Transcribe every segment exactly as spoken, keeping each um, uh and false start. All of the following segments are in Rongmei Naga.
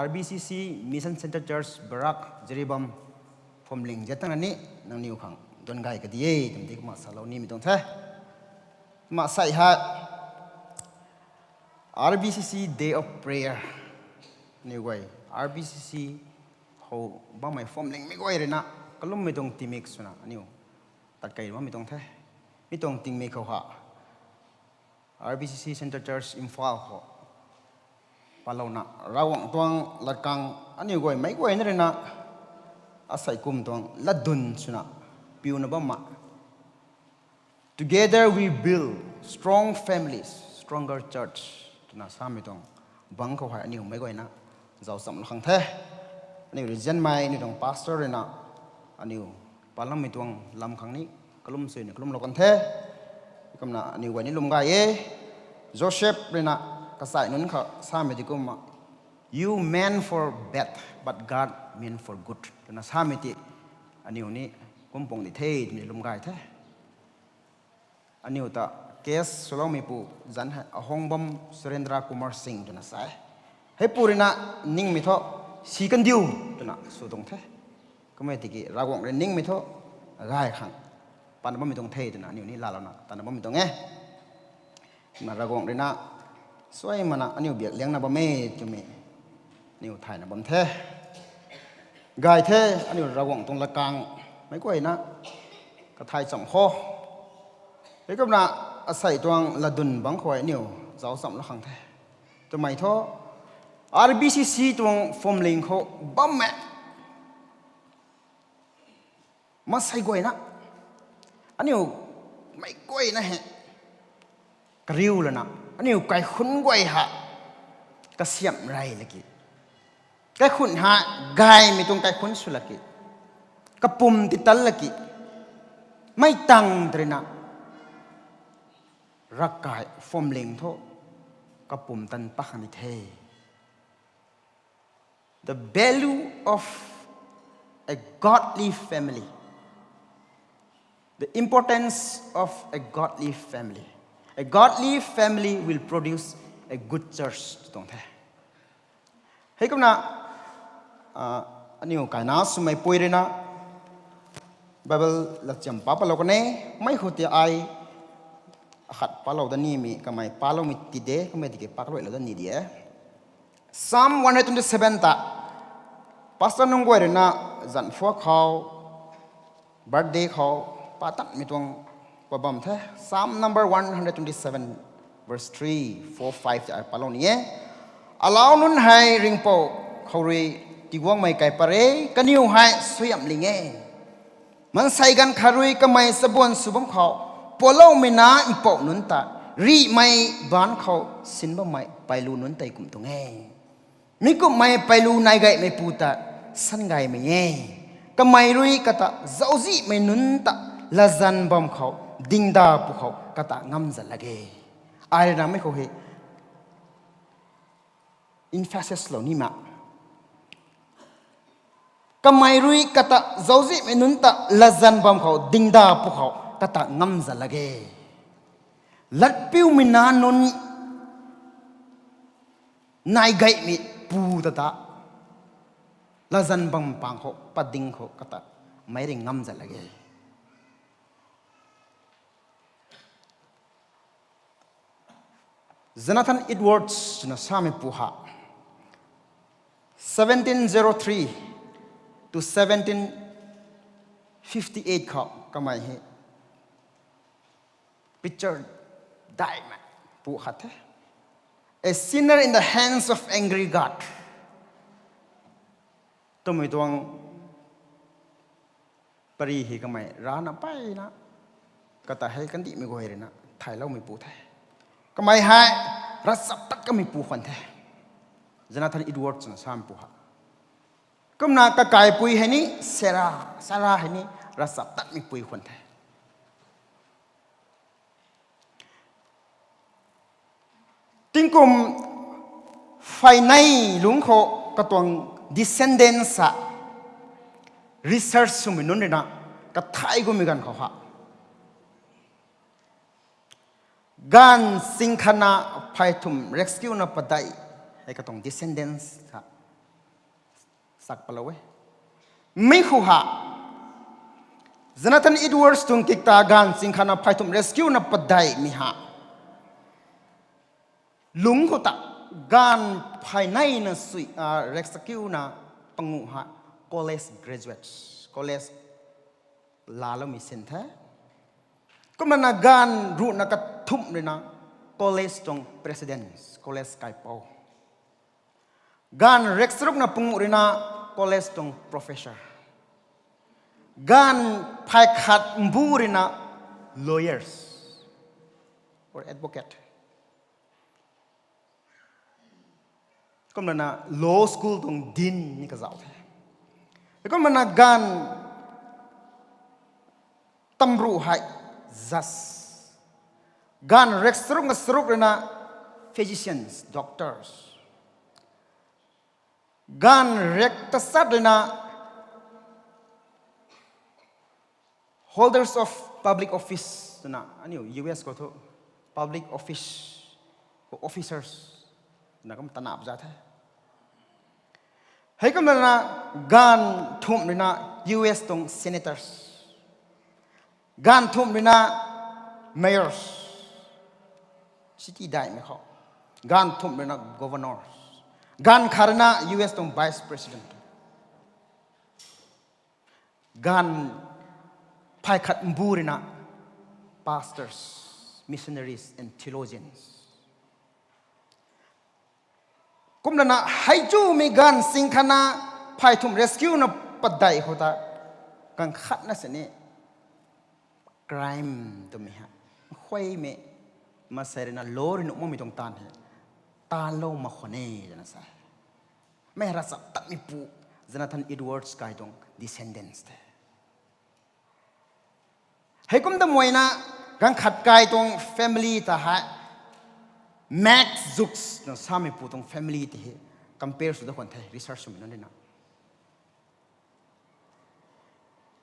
R B C C Mission Centre Church Barak Jiribam Phwamling zat tangna ni nangniw khang duan gay kadi e twmei di kumna salou nimei tuang the. Kumna sei hei R B C C Day of Prayer aniw guay R B C C khou bammei Phwamlingmei guay ruina kalummei tuang tingmik swna aniw tat key bammei tuang the. Mi tuang tingmik khou ha R B C C Centre Church Imphal khou patlouna Ravguangc tuang latkang aniw guay meic guayna ruina asei kum tuang latdyn swna piuna bam ma Together we build strong families, stronger church twna samei tuang bangc khou hei aniw meic guayna zauc chamlou khang the. Aniw regionmei aniw tuang pastor ruina aniw patloumei tuang lam khang ni kalum suina kalumlou kan the. Kumna aniw guay ni lwm gay e. Joseph ruina kachai nunc kha samei di kumna, You meant for bad, but God meant for good twna samei ti aniw ni kum pung di the twmei lwm gay the. Aniw ta case swloumeipu zanc hei Ahongbam Surendra Kumar Singh twna sa e. Heipu ruina ningmei thu si kandiu twna sw tuang the. Kummei tiki Ravguangc rui ningmei thu gay khang patna bammei tuang the twna aniw ni laalouna tatna bammei tuang e. Kumna Ravguangc ruina suaimana aniw biak liangna bam e twmei aniw thayna bam the. Gay the, aniw Ravguangc tuang latkang meic guayna kathay cham kho. Heikumna asei tuang latdyn bangc khou aniw zauc chamlou khang the. Twmei thu R B C C tuang Phwamling khou bammei maansei guayna, aniw meic guayna hei kariu lana aniw kaikhunc guay ha kasiamh rey laki, kaikhunc ha gaymei tuang kaikhunc sw laki, kapum titan laki, mei tang tarina ravkai Phwamling thu kapumtan pak khang ni the. The value of a godly family. The importance of a godly family. A godly family will produce a good church, tw tuang the. Heikumna, aniw kaina swmei pui ruina Bible latchiam pa palou kan e, mei khou ti ai akhat palou dat nimei kamei paloumei ti de, kummei tiki paluailou dat ni de. Psalm one hundred twenty-seven ta, pastor nunc guay ruina zanc phuak khou, birthday khou, pa tatmei tuang pa bam the. Psalm number one hundred twenty-seven, verse three, four, five ta ai palou ni e. Alau nunc hei ringhpouc khou rui tiguangmei kai pat e, kaniw hei suaihiamling e. Maansei ganv khat rui kamei chabuan sw bam khou, pualoumei na mpouh nunc ta, rihmei baanc khou sin bammei pailu nunc tei kum tuang e. Mi kumhmei pailu nai gaymeipu ta san gaymei e. Kamei rui kata zauczihmei nunc ta latzan bam khou, dingda pwkhou kata ngam zat lak ge. Ai rui namei khou hei emphasis lou nima. Kamei rui kata zauczihmei nunc ta latzan bam khou, dingda pwkhou kata ngam zat lak ge. Latpiumei na nunc nai gaymei pu ta ta latzan bam pang khou, pading khou kata meic rui ngam zat lak ge. Jonathan Edwards twna sameipu ha, seventeen zero three to seventeen fifty eight khou kamei hei preacher daihmei pu khat the. A sinner in the hands of angry God twmei tuang pary hei kamei rana mpeyna kata hei kandihmei guay ruina thayloumeipu the. Kamei hei ravchaptat kameipu khwan the. Jonathan Edwards twna sameipu ha. Kumna kakaipui hei ni Sarah, Sarah hei ni ravchaptatmeipui khwan the. Tingkum phaynei lungc khou katuang descendants a research swmei nunc ruina kathai gummei ganv khou ha, ganv singkhatna pheythumh rescue na padeih hei katuang descendants a Sak palou e. Mi khou ha, Jonathan Edwards tuang kikta gaanv sing khatna phey thumh rescue na padeihmei ha, lungc khou ta gaanv phey neina sui, a, rescue na panguh ha college graduates, college laaloumei sin the. Kumna gaanv ruhna kathumh ruina college tuang presidents, college kaipouc. Gaanv rikcharuk na panguh ruina college tuang professor. Gaanv phey khat mbu ruina lawyers or advocate. Kumna law school tuang dean ni kazauh the. Kumna gaanv tamruh hei judge. Gaanv rikcharuk na charuk ruina physicians, doctors. Gaanv rik tachat ruina holders of public office twna aniu U S khou thu public office khou officers twna kum tanap za the. Heikumna gaanv thumh ruina U S tuang senators. Gaanv thumh ruina mayors, city daihmei khou. Gaanv thumh ruina governors. Gaanv khat ruina U S tuang vice president. Gaanv phey khat mbu ruina pastors, missionaries and theologians. Kumna hei chumei gaanv sing khatna phey thumh rescue na padeih khou ta, gaanv khatna sini crime twmei hei, khuaymei, masei ruina law rui nuh makmei tuang taanv hei, taanclou mak khwan e twna sa. Mei ravchaptatmei pu, Jonathan Edwards kai tuang descendants the. Heikum ta muina, gaanv khat kai tuang family ta hei, Max Jukes na samei pu tuang family tei hei compare sw da khwan the, research swmei nunc ruina.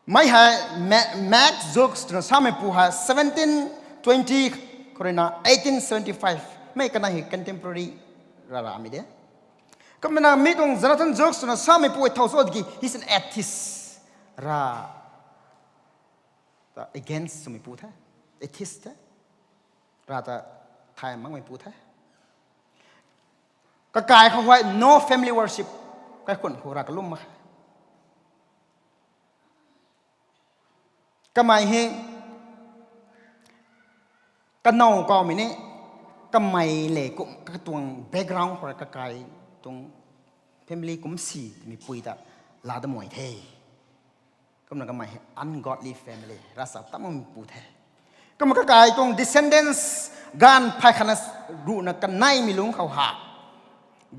Mei hei Ma-, Max Jukes twna samei pu hei seventeen twenty khou ruina eighteen seventy five. Mei kanei hei contemporary ra ramei de. Kumna mi tuang Jonathan Jukes twna samei pu hei thow sw tiki, he's an atheist. Ra ta against swmei pu the. Atheist the. Ra ta thay makmei pu the. Kakai khou hei no family worship. Kaikhunc khou ra kalum mak khe. Kamei hei kanow kawmei ni, kamei le kum katuang background khou ra kakai tuang family kum si twmei pui ta laa da muai the. Kumna kamei hei ungodly family, ravchaptatmei pu the. Kumna kakai tuang descendants, gaanv phey khatna ruhna kaneimei lungc khou ha,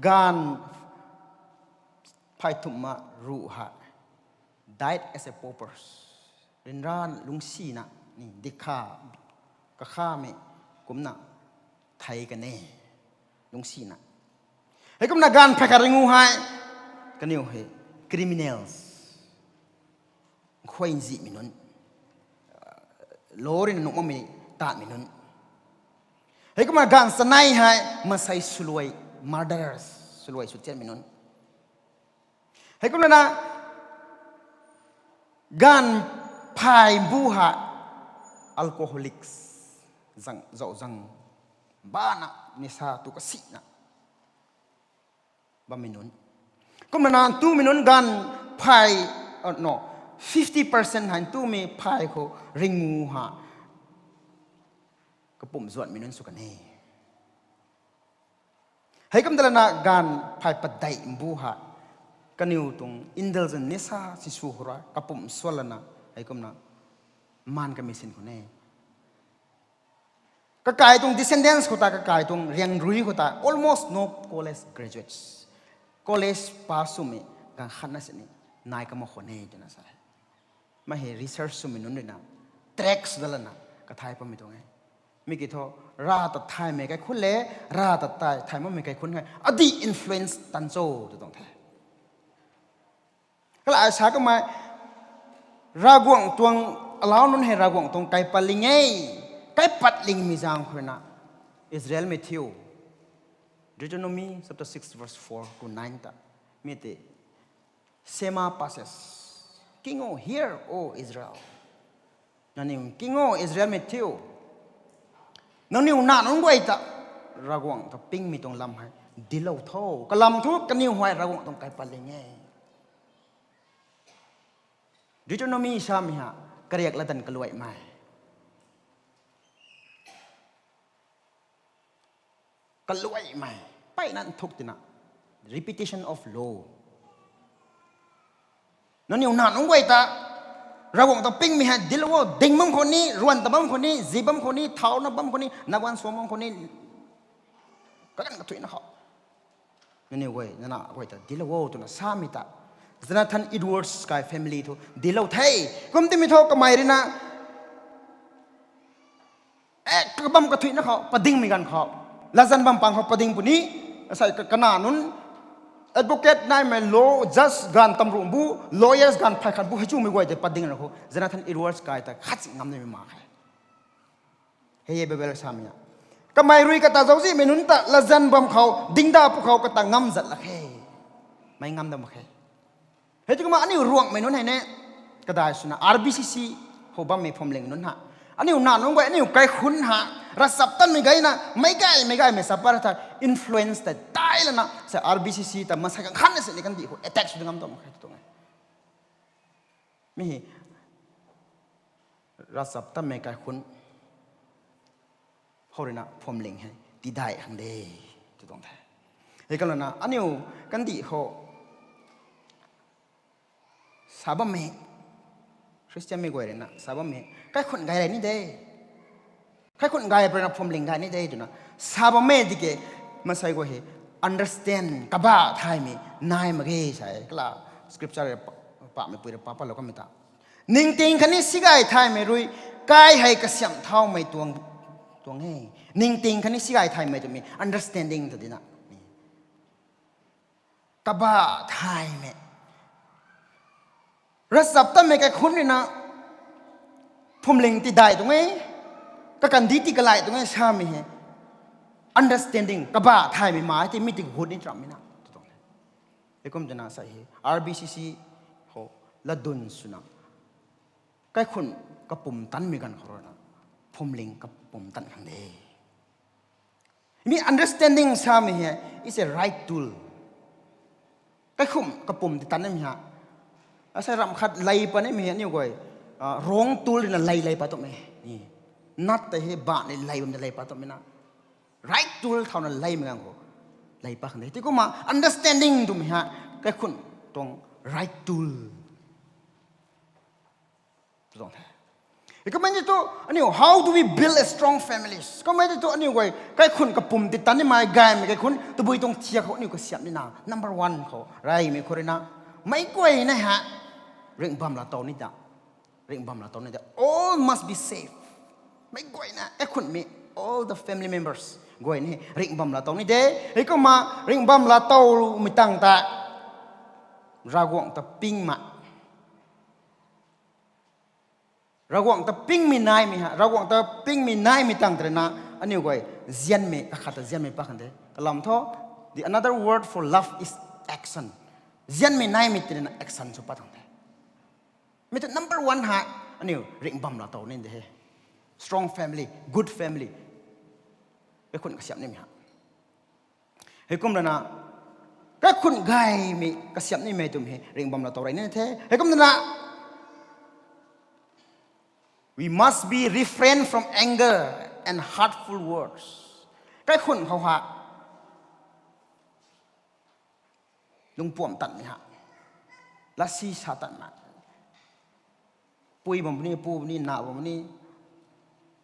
gaanv phey thumh ma ruh ha, died as a paupers. Ryanra lungcsina, ni dikha, kakhamei kumna thei kan e, lungcsina. Heikumna gaanv phey khat ringu hei, kaniw hei criminals, khuay nzihmei nunc, law ruina nuh makmei taanmei nunc. Heikumna gaanv chanei hei masei swluai, murderers, swluai sw tianmei nunc. Heikumna gaanv phey mbu hei alcoholics, zang, zauh zang, bana nisa tu kasina bammei nunc. Kumna ntumei nunc gaanv phey, uh, no, fifty percent hei ntumei phey khou ringu ha kapumc zuanmei nunc sw kan e. Heikum talana gaanv phey padeih mbu ha kaniw tuang indulgent nisa sinsw khou rui kapumc suan lana, heikumna maan kamei sin khwan e. Kakai tuang descendants khou ta, kakai tuang riang rui khou ta almost no college graduates. College pass swmei gaanv khatna sini nai kamak khwan e twna sa e. Mei hei research swmei nunc ruina track sw dalana kathai pammei tuang e. Mi ki thu, rav ta thaymei kaikhunc le, rav ta thay, thay makmei kaikhunc hei adih influence tan cho tw tuang the. Kala ai sa kamei, Ravguangc tuang, alau nunc hei Ravguangc tuang kaipat ling e, kaipat lingmei zaeng khou ruina Israelmei thiu, Deuteronomy chapter six verse four to nine ta, mi tei Shema passage. King o, hear, O Israel. Nangniw king o, Israelmei thiu. Nangniw nac nunc guay ta Ravguangc ta pingmei tuang lam hei dinclou tho. Kalam thu kaniw hei Ravguangc tuang kaipat ling e. Deuteronomy samei ha, kariak latdanv kaluaimei. Kaluaimei. Mpeyna nthuk tina. Repetition of law. Nangniw nac nunc guay ta Ravguangc ta pingmei hei dinclou o, ding bam khou ni, ruan ta bam khou ni, zi bam khou ni, thauna bam khou ni, naguan suam bam khou ni, kaganv kathuicna khou nangniw guay, nana guay ta dinclou o twna samei ta, Jonathan Edwards kai family thu dinclou the. Kum timei thu kamei ruina, e, kabam kathuicna khou padingmei ganv khou, latzan bam pang khou pading puni, sai ka- kanac nunc, advocate naimei, law judge ganv tamruh bu, lawyers ganv phay khat bu hei chumei guay tei pading ra khou Jonathan Edwards kai ta khat si ngam nimei mak khe. Hei e Bible samei a. Kamei rui kata zauczihmei nunc ta latzan bam khou dingda pwkhou kata ngam zat lak khe. Meic ngam da mak khe. Hei tiki kumna aniu Ruangmei nunc hei ne, kadai swna R B C C khou bammei phuamling nunc ha, aniu nac nunc guay, aniu kaikhunc ha, ravchaptatmei gayna meic gaymei gaymei sa pat tha influence ta tai lana sa R B C C ta maansei kang khanna sini kandih khou attack sw ngam tuang mak khe tuang e. Mi hei ravchaptatmei kaikhunc khou ruina phuamling hei tidai khang de tw tuang the. Hei kalana aniu kandih khou sa bammei, Khristianmei guay ruina sa bammei, kaikhunc gay rey ni de, kaikhunc gay pwna phuamling gay ni de twna sa bammei tiki, maansei guay hei understand, kabah thaymei nai mak ge sa e kala, scripture pa- pahmeipui rui pa patlou kamei ta, ningting khatni sigay thaymei rui kai hei kasiamh thaumei tuang, tuang e. Ningting khatni sigay thaymei twmei understanding ta dina, kabah thaymei, ravchaptatmei kaikhunc ruina phuamling tidai tuang e, kakandih tii kalai tuang e samei hei understanding, kabah thaymei ma ti mi ti gut ni rammei na tw tuang e. Heikum twna sa hei R B C C khou latdyn swna kaikhunc kapumtanmei ganv khou ruina phuamling kapumtan khang de. Mi understanding samei hei is a right tool. Kaikhunc kapum titan nimei ha, asei ramh khat lei pat nimei hei aniu guay, ah, wrong tool ruina lei lei pat tuang e. Nut tei hei banh ni lei bam ta lei pat tuangmei na, right tool thauna leimei ganv khou lei pat khang de. Tiki kumna understanding twmei ha kaikhunc tuang right tool tw tuang the. Heikumna tu aniu, how do we build a strong families? Kumna tu aniu guay kaikhunc kapum titan nimei, gaymei kaikhunc tabui tuang thiak khou aniu kasiamh nina number one khou reymei khou ruina, meic guayna ha ringh bam laa tow ni ta, ringh bam laa tow ni ta, all must be saved. Meic guayna, kaikhunhmei, all the family members guayna hei ringh bam laa tow ni de. Heikumna ringh bam laa towmei tang ta Ravguangc ta pingmei, Ravguangc ta pingmei naimei ha, Ravguangc ta pingmei naimei tang tei ruina aniu guay zianmei kakhat ta zianmei pat khang de. Kalam thu, the another word for love is action. Zianmei naimei tei ruina action sw pat khang de. Mi tu number one ha, aniu ringh bam laa tow ni de he. Strong family, good family, kaikhunc kasiamh nimei ha. Heikum lana, kaikhunc gaymei kasiamh nimei twmei hei ringh bam laa tow rey ni the. Heikum lana, we must be refrain from anger and hurtful words. Kaikhunc khou ha lungpuam tatmei ha, latsi sa tatmei, pui bam puni, pu puni, na bam puni,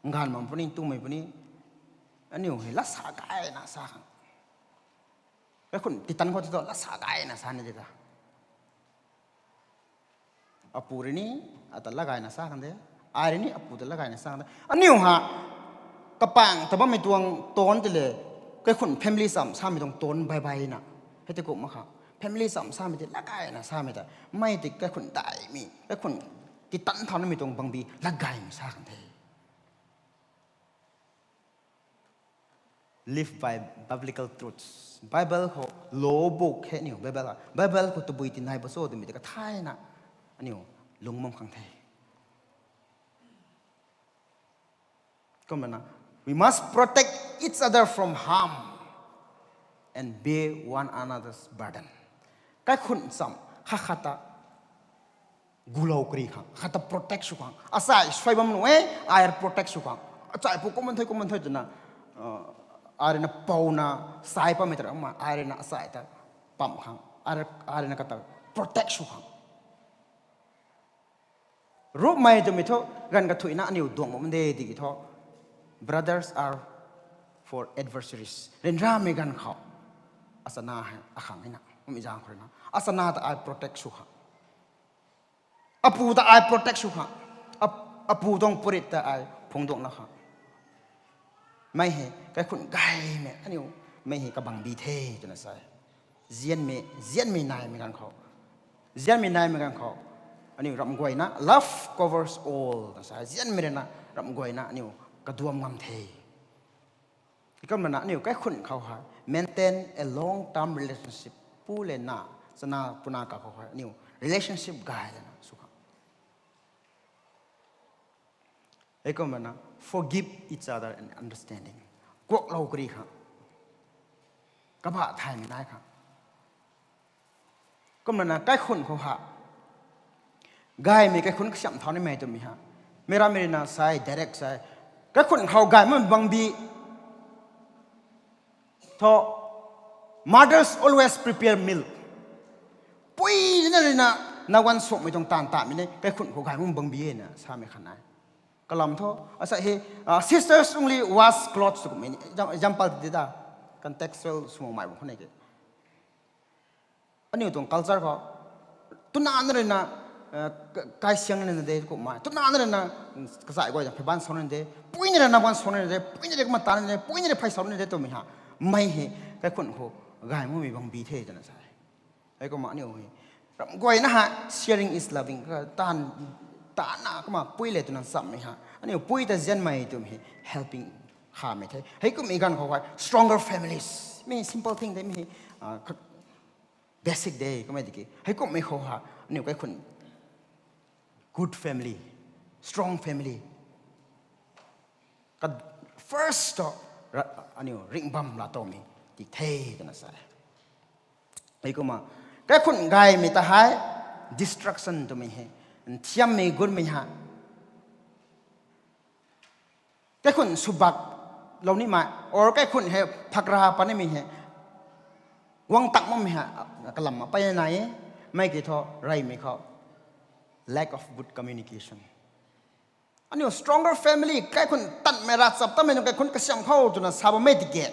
nganv bam puni, tumei puni, aniu hei latsa gayna sa khang, kaikhunc titan khou tu latsa gayna sa ni de ta. Apu rui ni ata lat gayna sa khang de, ai rui ni apu ta lat gayna sa khang de. Aniu ha kapang ta bammei tuang tone tei le, kaikhunc family cham samei tuang tone baih baihna, hei tei kum mak kha, family cham samei tei lat gayna samei ta, mei tei kaikhunc daihmei, kaikhunc titan thauna mei tuang bangbi lat gaymei sa khang the. Live by biblical truths. Bible khou law book hei aniu Bible, Bible khou tabui tinai bo cho twmei tei kathayna aniu lungc bam khang the. Kumna, we must protect each other from harm and bear one another's burden. Kaikhun cham kha khat ta gulou kari khang, khat ta protect sw khang. Asai suai bam nu e, ai protect sw khang. Achai pu kum man thei, kum man thei twna, ai rui na pouna sai pammei ta ra ma, ai rui na asai ta pam khang, ai rui na kata protect sw khang. Ruhmei twmei thu, ganv kathuina aniu duang bam de tiki thu, brothers are for adversaries. Ryanramei ganv khou, achana hei akhang hei na, mi zaeng khou rui na, achana ta ai protect sw khang. Apu ta ai protect sw khang. Ap-, apu tuang purit ta ai phungc duang la khang. Mei hei kaikhun gaymei aniu, mei hei kabangbi the twna sa e. Zianmei, zianmei naimei ganv khou, zianmei naimei ganv khou, aniu ramh guayna, love covers all twna sa e. Zianmei rui na ramh guayna aniu kaduam ngam the. Kumna aniu kaikhun khou hei maintain a long term relationship, pu le na, chana puna kakhou hei aniu relationship gay lana sw khang. Heikumna forgive each other and understanding. Kuaklou kari khang, kabah thaymei nai khang. Kumna kaikhun khou ha, gaymei kaikhun kasiamh thau nimei twmei ha, meic rammei rui na sa e, direct sa e, kaikhun khou gay makmei bangbi thu, mothers always prepare meal. Pui na rui na, naguan suakmei tuang taanv tamei ni kaikhun khou gay makmei bangbi e na samei khat nai. Kalam thu, asa hei, sisters only wash clothes twmei ni example ti da, contextual swmei bam khou nei ke. Aniu tuang culture khou, twna na rui na, kaisiang na de kummei, twna na rui na, kazay guay zang phey ban sa na de, pui na rui na ban sa na de, pui na rui kumna ta na de, pui na rui phey sa na de twmei ha, mei hei kaikhun khou gay makmei bangbi the twna sa e. Heikumna aniu hei, ramh guayna ha, sharing is loving, taanv, taanv na kumna pui le twna chammei ha, aniu pui ta zianmei twmei hei helping khamei the. Heikummei ganv khou hei stronger families, mi simple thing de mi hei, basic de kummei tiki heikummei khou ha, aniu kaikhun good family, strong family ka first thu, aniu ringh bam laa towmei ti the twna sa e. Heikumna kaikhun gaymei ta hei destruction twmei hei, nthiammei gunmei ha, kaikhun subak lou nimei or kaikhun hei phakra pat nimei hei guang tak makmei hei kalam ma peyna nai e. Mei ki thu reymei khou lack of good communication. Aniu stronger family, kaikhun tanmei ravchaptatmei nunc kaikhun kasiamh khou twna sa bammei tiki,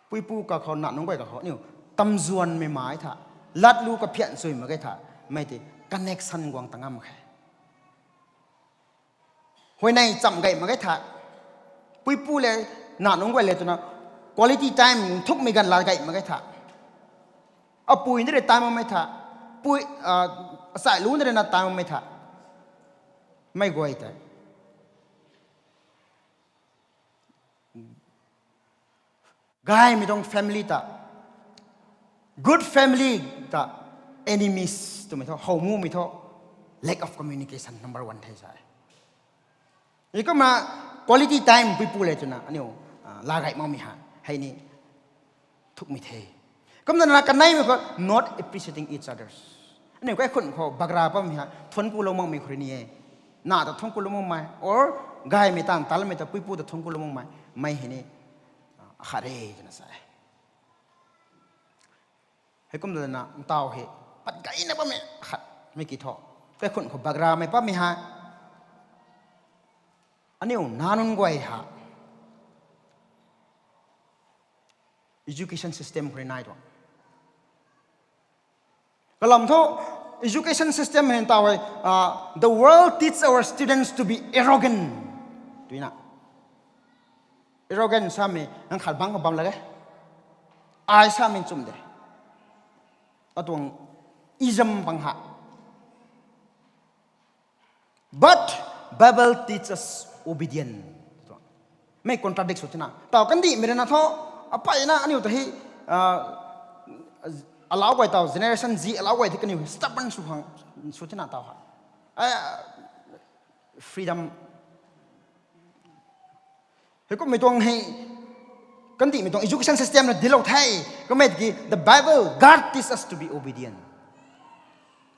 puipu kakhou, nac nunc guay kakhou aniu tamzuanmei mai tha, latlu kaphian chuy mak ge tha, mei tei connection guang ta ngam khe. Huayney cham gay mak ge tha, puipu le, nac nunc guay le twna quality time nthukmei ganv laa gay mak ge tha, apui ni rui time makmei tha, pui, achai lu ni rui na time makmei tha, mei guay tei gaymei tuang family ta, good family ta enemies twmei thu how mumei thu lack of communication number one the sa e. Heikumna quality time puipu le twna aniu laa gay makmei ha, hei ni thukmei the. Kumna na kaneimei khou not appreciating each others. Aniu kaikhun khou bagra pammei ha thuanc kulou makmei khou rui ni e. Nac ta thuanc kulou makmei or gaymei taanv talamei ta puipu ta thuanc kulou makmei, mei hei ni akhat re twna sa e. Heikum twna ntaw hei pat gayna bammei khat mei ki thu, kaikhun khou bagramei pammei ha, aniu nac nunc guay ha education system khou rui nai tuang. Kalam thu education system hei ntaw hei, the world teach our students to be arrogant twna. Arrogant samei nang khat bang khou bam lak e. Ai samei nchumh de, atuang ism bang ha. But Bible teaches obedience. Mei contradict sw tina. Taw kandihmei rui na thu, apeyna aniu ta hei, ah, alau guay taw, generation Z alau guay the kaniw stubborn sw khang, sw tina taw hei. Ah, freedom. Heikumhmei tuang hei, kandihmei tuang education system na dilou the. Kummei ki, the Bible, God teach us to be obedient.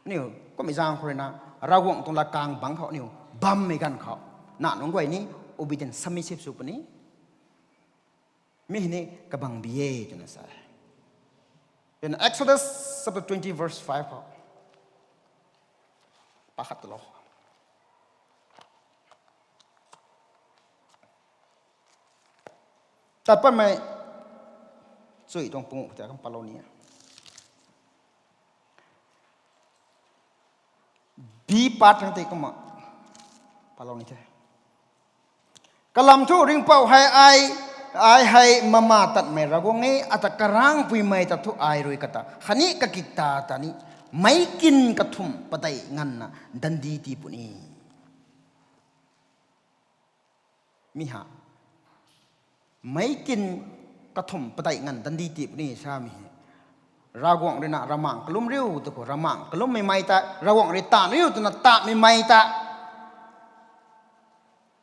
Aniu, kummei zaeng khou rui na, Ravguangc tuang lat kang bang khou aniu, bammei ganv khou. Na nunc guay ni, obedient, submissive sw puni. Mi hei ni kabang bi e twna sa e. Then Exodus chapter twenty verse five khou. Pakhat lou. Tat patmei chui tuang pungu ta kam palou ni e. B part thang tei kumna palou ni the. Kalam thu Ringhpouc hei ai, ai hei mama tatmei Ravguangc e, ata karangpuimei ta thu ai rui kata khatni kakik ta ta ni meic kin kathumh padeih nganvna dandi tii puni. Mi ha. Meic kin kathumh padeih nganv dandi tii puni samei hei. Ravguangc rui na ravmaengc kalum riu tu khou ravmaengc kalummei mei ta, Ravguangc rui taanv riu twna taanvmei mei ta.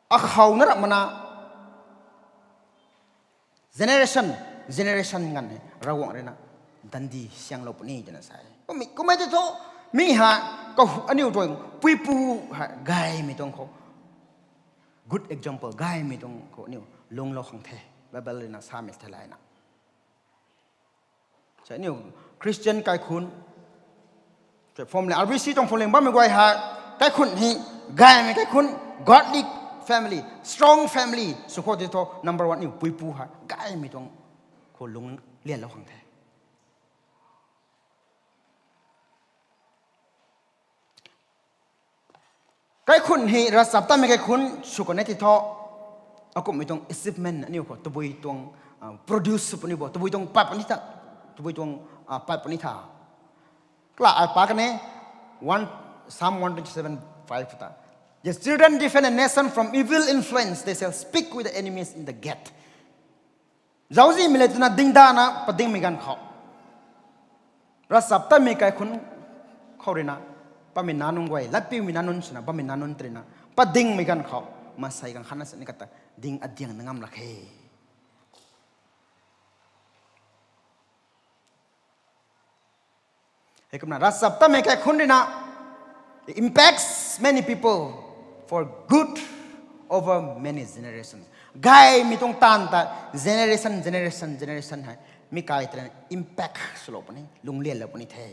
Akhou na rap mana. Generation, generation nganv hei Ravguangc rui na dandi sianglou puni twna sa e. Kummei, kummei tei thu, mi ha, kahu, aniu tuang puipu ha, gaymei tuang khou. Good example, gaymei tuang khou aniu lunglou khang the. Bible rui na samei the layna. Sa aniu Christian kaikhunc, form le R B C tuang form le bammei guay ha, kaikhunc hei, gaymei kaikhunc, godly family, strong family sw khou tei thu number one aniu puipu ha, gaymei tuang khou lungc lianlou khang the. Kaikhunc hei ravchaptatmei kaikhunc sw kan e tei thu, akumhmei tuang achievement aniu khou tabui tuang, ah, produce sw puni bo, tabui tuang pat puni ta, tabui tuang, ah, pat puni tha. Kala ai pa kan e, one, Psalm one twenty-seven five ta. The children defend a nation from evil influence, they shall speak with the enemies in the gate. Zauczihmei le twna dingdana padingmei ganv khou, ravchaptatmei kaikhunc khou rui na, patmei nac nunc guay, latpiumei nac nunc swna bammei nac nunc tei rui na, padingmei ganv khou, maansei ganv khatna sini kata ding adiangna ngam lak khe. Heikumna ravchaptatmei kaikhunc rui na, it impacts many people for good over many generations. Gaymei tuang taanv ta generation, generation, generation hei mi kai tei rui na impact swlou puni, lungc lianlou puni the.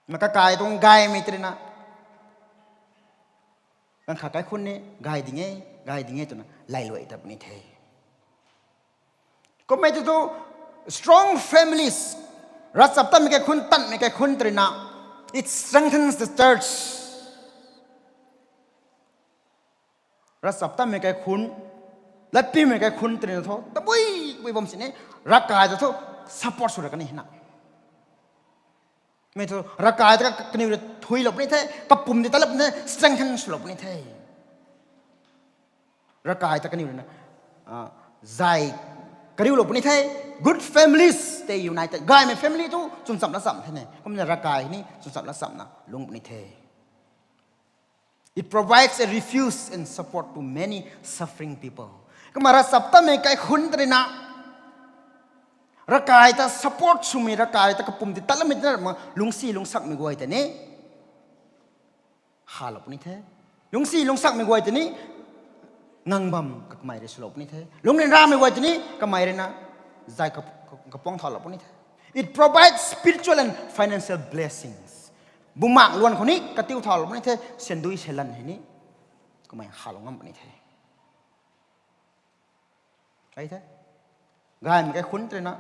Na kakai tuang gaymei tei rui na, ganv khat kaikhunc ni gay ding e, gay ding e twna lailuai ta puni the. Kummei tei thu, strong families, ravchaptatmei kaikhunc, tanmei kaikhunc tei rui na, it strengthens the church. Ravchaptatmei kaikhunc, latpiumei kaikhunc tei rui na thu tabui, tabui bam sini, ravkai ta thu support sw ra kan e na. Mi thu ravkai ta kaniw rui thuilou puni the, kapumc tei tatlou puni the, strengthen swlou puni the. Ravkai ta kaniw rui na, ah, zay kariulou puni the, good families stay united. Gaymei family thu chwncham lat cham the ne, kumna ravkai ni chwncham lat chamna lungc puni the. It provides a refuge and support to many suffering people. Kumna ravchaptatmei kaikhunc tei rui na, ravkai ta support swmei, ravkai ta kapumc tei tatloumei tei na, lungcsi lungcsakmei guay tei ni halou puni the. Lungcsi lungcsakmei guay tei ni ngang bam kamei rui swlou puni the. Lungcryanramei guay tei ni kamei rui na zay kap-, kapuang thaulou puni the. It provides spiritual and financial blessings. Bumaengh luan khou ni katiu thaulou puni the, syandui syalan hei ni kamei halou ngam puni the. Ai the, gaymei kaikhunc tei rui na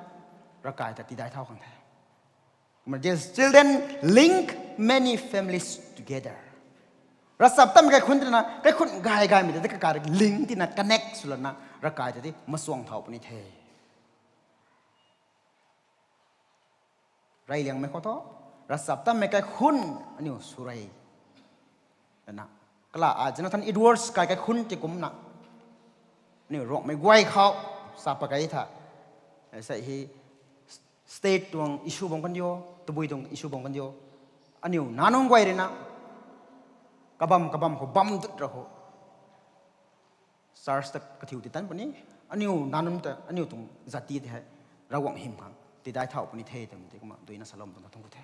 ravkai ta tiidai thau khang the. Kumna these children link many families together. Ravchaptatmei kaikhunc tei rui na kaikhunc gay gaymei tei kakai link tina connect swlana ravkai ta tei machuang thau puni the. Reyliangmei khou thu, ravchaptatmei kaikhunc aniu sw rey lana, Kala a Jonathan Edwards kai kaikhunc ti kumcna, aniu Ruangmei guay khou sa pakai tha, sei hei state tuang issue bam kan diu, tabui tuang issue bam kan diu, aniu nac nunc guay ruina kabam kabam khou bam dut ra khou church ta kathiu ti tan puni, aniu nac nunc ta, aniu tuang jati tei hei Ravguangc hym khang tidai thau puni the twmei tei kumna duina salou tuang kathung ku the.